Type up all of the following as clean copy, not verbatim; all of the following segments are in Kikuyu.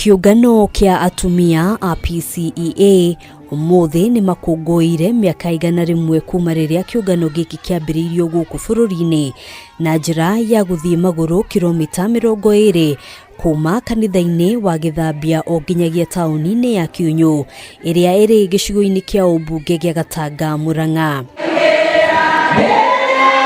Kĩũngano kĩa atumia a PCEA ũmũthĩ nĩ makũngũĩire mĩaka 100 kuma rĩrĩa kĩũngano gĩkĩ kĩambĩrĩirio gũkũ bũrũri-inĩ na njĩra ya gũthiĩ magũrũ kilomita 20 kuma kanitha-inĩ wa Gĩthambia o nginyagia taũni-inĩ ya Kĩũnyũ ĩrĩa ĩrĩ gĩcigo-inĩ kĩa ũmbunge gĩa Gatanga Mũrang'a.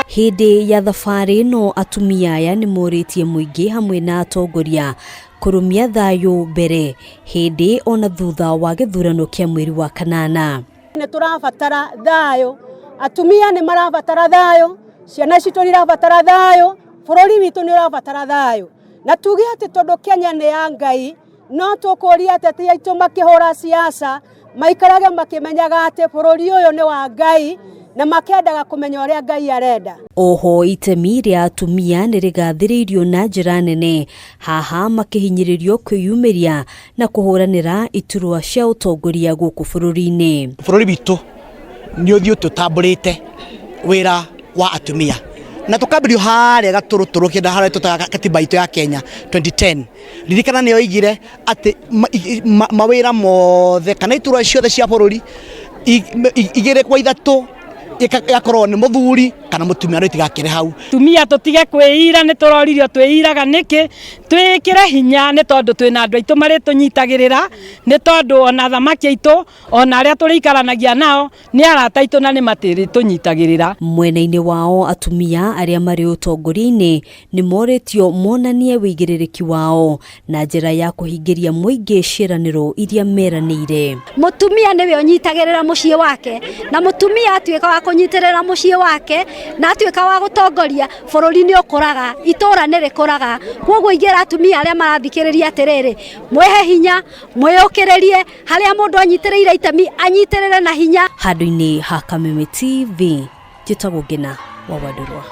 Hĩndĩ ya thabarĩ ĩno atumia aya nĩ morĩtie mũingĩ hamwe na atongoria kũrũmia thayũ mbere, hĩndĩ ona thutha wa gĩthurano kĩa mweri wa kanana. Nĩ tũrabatara thayũ, atumia nĩ marabatara thayũ, ciana citũ nĩ irabatara thayũ, bũrũri witũ nĩ ũrabatara thayũ. Na tuge atĩ tondũ Kenya nĩ ya Ngai, no tũkũria ateti aitũ makĩhũra siasa maikarage makĩmenyaga atĩ bũrũri ũyũ nĩ wa Ngai na makendaga kũmenya ũrĩa Ngai arenda. Oho itemi rĩa atumia nĩ rĩgathĩrĩirio na njĩra nene haha makĩhinyĩrĩrio kwĩyumĩria na kũhũranĩra iturwa cia ũtongoria gũkũ bũrũri-inĩ. Bũrũri witũ nĩ ũthiĩte ũtambũrĩte wĩra wa atumia na tũkambĩrio harĩa gatũrũtũrũ kĩenda harĩa tũtaga katiba itũ ya Kenya 2010. Ririkana nĩ oigire atĩ mawĩra mothe kana iturwa ciothe cia bũrũri 2 kwa 3 igakorwo nĩ mũthuri kana mũtumia, no itigakĩre hau. Tumia tũtige kwĩira, nĩ tũroririo twĩiraga nĩkĩ, twĩkĩre hinya nĩ tondũ twĩna andũ aitũ marĩ tũnyitagĩrĩra, nĩ tondũ ona thamaki aitũ ona arĩa tũrĩikaranagia nao nĩ arata aitũ na nĩ matĩrĩ tũnyitagĩrĩra. Mwena-inĩ wao atumia arĩa marĩ ũtongoria-inĩ nĩ morĩtio monanie wĩigĩrĩrĩki wao na njĩra ya kũhingĩria mũingĩ ciĩranĩro iria meranĩire. Mũtumia nĩwe ũnyitagĩrĩra mũciĩ wake, na mũtumia atuĩka wa kũnyitĩrĩra mũciĩ wake na atuĩka wa gũtongoria, bũrũri nĩ ũkũraga, itũra nĩ rĩkũraga. Koguo ingĩra atumia arĩa marathikĩrĩria atĩrĩrĩ, mwĩhe hinya, mwĩyũkĩrĩrie, harĩa mũndũ anyitĩrĩire itemi anyitĩrĩre na hinya. Handũ-inĩ ha Kameme TV, njĩtagwo Ngina wa Wandũrwa.